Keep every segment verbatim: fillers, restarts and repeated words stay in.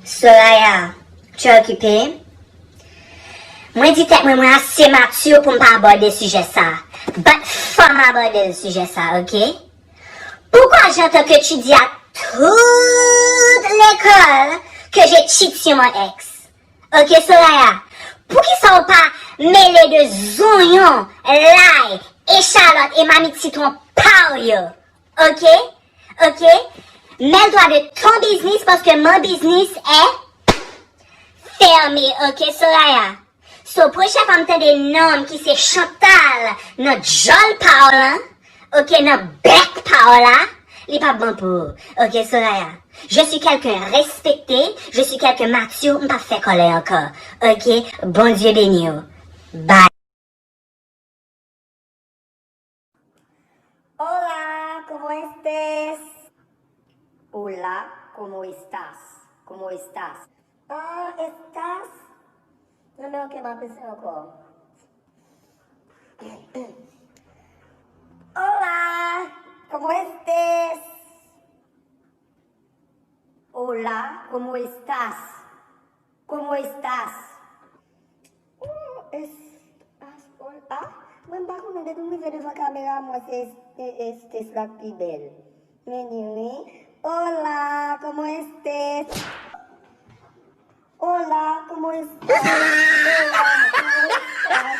Soraya, tu es occupée? Mwen di tèt mwen, mwen ase mati pou m pa abòde sijè sa. But fò m abòde sijè sa, oke? Pourquoi j'entends que tu dis à toute l'école que j'ai cheat sur mon ex? Ok, Soraya, poukisa w pa mele de zonyon, lay, echalòt e mamit sitwon pa w yo? Ok? Ok? Mêle-toi de ton business parce que mon business est fermé. Ok, Soraya? So, pwochèn fwa m tande nonm ki se Chantal nan djòl pa w lan, ok, nan bèk pa w la, li p ap bon pou ou. Ok, Soraya? Je suis quelqu'un respecté, je suis quelqu'un mature, m p ap fè kòlè ankò. Ok? Bondye beni w. Bye. Hola, ¿cómo estés? Hola, ¿cómo estás? ¿Cómo estás? Ah, estás? Non, men ok, m ap eseye ankò. Hola, ¿cómo estés? Hola, ¿cómo estás? ¿Cómo estás? Oh, estás, hola. Ah, mwen m pa konnen, depi m rive devan kamera, mwen se es-, e-, estés la k pi bèl. Men ni wi. Hola, ¿cómo estés? Hola, ¿cómo estás? Hola, ¿cómo estás?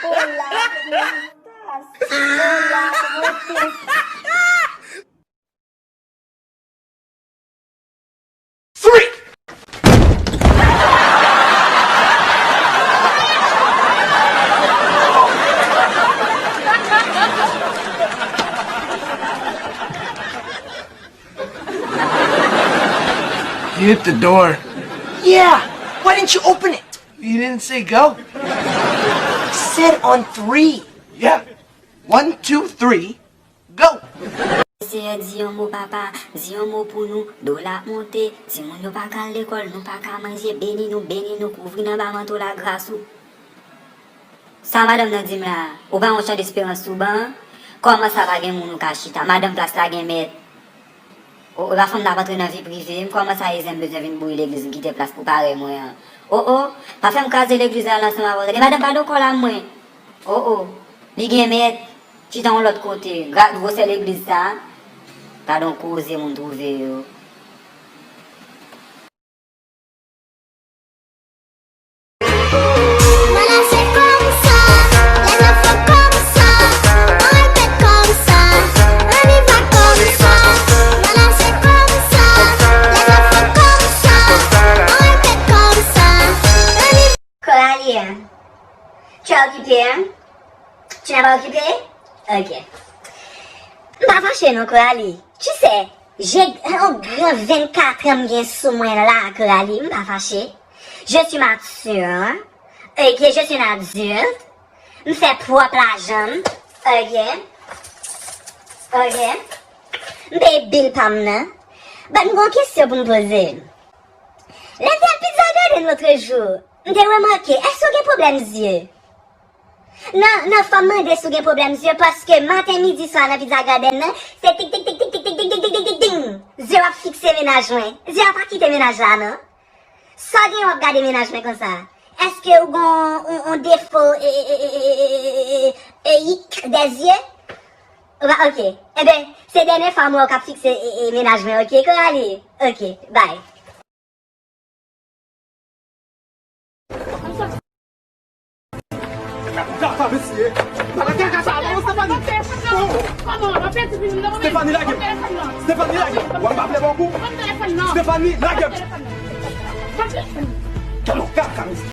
Hola, ¿cómo estás? Hola, ¿cómo estás? Freak! You hit the door. Yeah, why didn't you open it? You didn't say go. I said on three. Yeah, one, two, three, go. Seyè, di yon mo, papa, di yon mo pou nou. Dola ap monte, timoun yo pa ka al lekòl, nou pa ka manje. Beni nou, beni nou, kouvri n anba manto lagras ou. Sa madanm nan di m la, ou pa yon chan desperans sou ban an? Kòman sa pa gen moun ou ka chita? Madanm, plas la gen mèt. O, o, la fanm nan ap antre nan vi prive m, kòman sa e zen m bezwen vin boure legliz m kite plas pou parèy mwen an? O, o, pa fè m kraze legliz la ansanm avè w, tande? Madanm, pa dakò la mwen. O, o, li gen mèt, chita yon lòt kote, gra-, gwosè legliz sa, pa dakò koze moun twouve yo. Mwen la se konsa, lè zafè konsa, on repèt konsa, on y va konsa. Mwen la se konsa, lè zafè konsa, on repèt konsa, on y va. Coralie, tu es occupée, hein? Tu n'es pas occupée? Ok. M pa fache non, Coralie. Tu sais, j'ai un grand vennkat an m gen sou mwen la, Coralie. M pa fache. Je suis mature, hein? Ok, je suis une adulte. M fè pwòp lajan m. Ok. Ok. M peye bil pa m nan. But m gen yon kesyon pou m poze. Lè m te al Pizza Garden lòt jou, m te remake, èske w gen pwoblèm zye? Non, non, fò m mande si w gen pwoblèm zye, paske maten, midi, swa nan Pizza Garden nan, se tik, tik, tik, tik, tik, tik, ting. Zye w ap fikse mennaj mwen. Zye w pa kite mennaj la, non. Sa w gen w ap gade mennaj mwen konsa? Èske w gen yon, yon defo, e, e, e, ik dèzye? Ou pa, ok. Enben, se dènye fwa m wè w k ap fikse, e, e, mennaj mwen, ok, Coralie? Ok, bye. Gata, mesye. Malade gata, non, Stéphanie. Oh. Stéphanie, lage m. Stéphanie, lage m. Ou ap vle bon kou. Stéphanie, lage m. Gade, gata, mesye.